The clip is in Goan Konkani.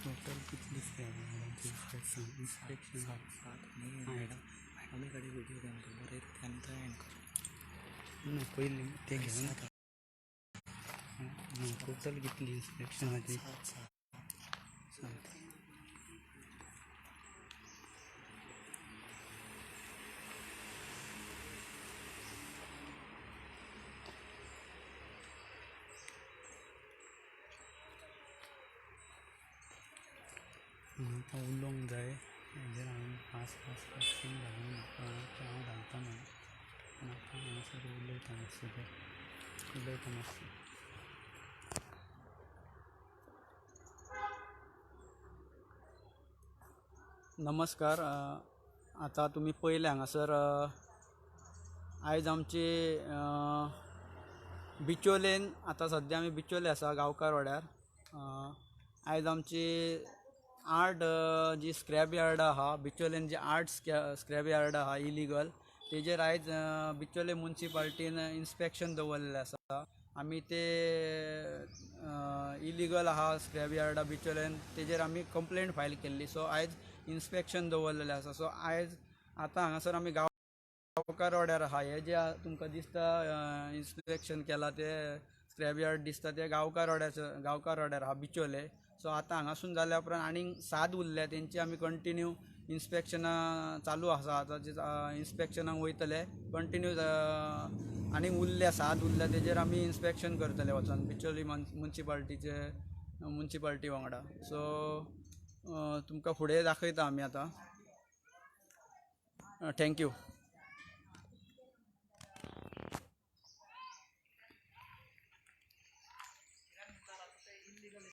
टोटल कितली स्क्रॅप इन्स्पेक्शन सात मॅडम मॅडमी कडेन व्हिडिओ घेवन तूं बरयता ते आनी थंय एंड कर. ना पयलीं तें घेवन टोटल कितली इन्स्पेक्शनाची? सात सात. सात. म्हाका उलोवंक जाय हेजेर हांवें फास्ट फास्ट क्वेश्चन घालूंक नाका, तें हांव घालता ना, पूण आतां हांगासर उलयता मातशें, तें उलयता मातशें. नमस्कार. आतां तुमी पळयलें हांगासर आयज आमची बिचोलेन, आतां सद्या आमी बिचोले आसा गांवकार वाड्यार. आयज आमची 8 जी स्क्रॅप यार्ड आहा बिचोलेन, जी 8 स्क्रॅप यार्ड आहा इलिगल, तेजेर आयज बिचोले मुन्सिपाल्टीन इन्स्पेक्शन दवरलेलें आसा. आमी ते इलिगल आहा स्क्रॅप यार्डा बिचोलेन, तेजेर आमी कंप्लेंट फायल केल्ली. सो आयज इन्स्पेक्शन दवरलेलें आसा. सो आयज आतां हांगासर आमी गांवकार वाड्यार आहा. हे जे तुमकां दिसता इन्स्पेक्शन केलां ते स्क्रॅप यार्ड दिसता ते गांवकार वाड्याचो, गांवकार वाड्यार आहा बिचोले. सो आतां हांगासून जाल्या उपरांत आनीक 7 उरल्या, तेंची आमी कंटिन्यू इन्स्पेक्शनां चालू आसा. आतां इन्स्पेक्शनाक वयतले कंटिन्यू, आनीक उरल्या 7 उरल्या तेजेर आमी इन्स्पेक्शन करतले वचोन बिचोली मुन्सिपाल्टीचे मुन्सिपाल्टी वांगडा. सो तुमकां फुडें दाखयता आमी आतां. Thank you.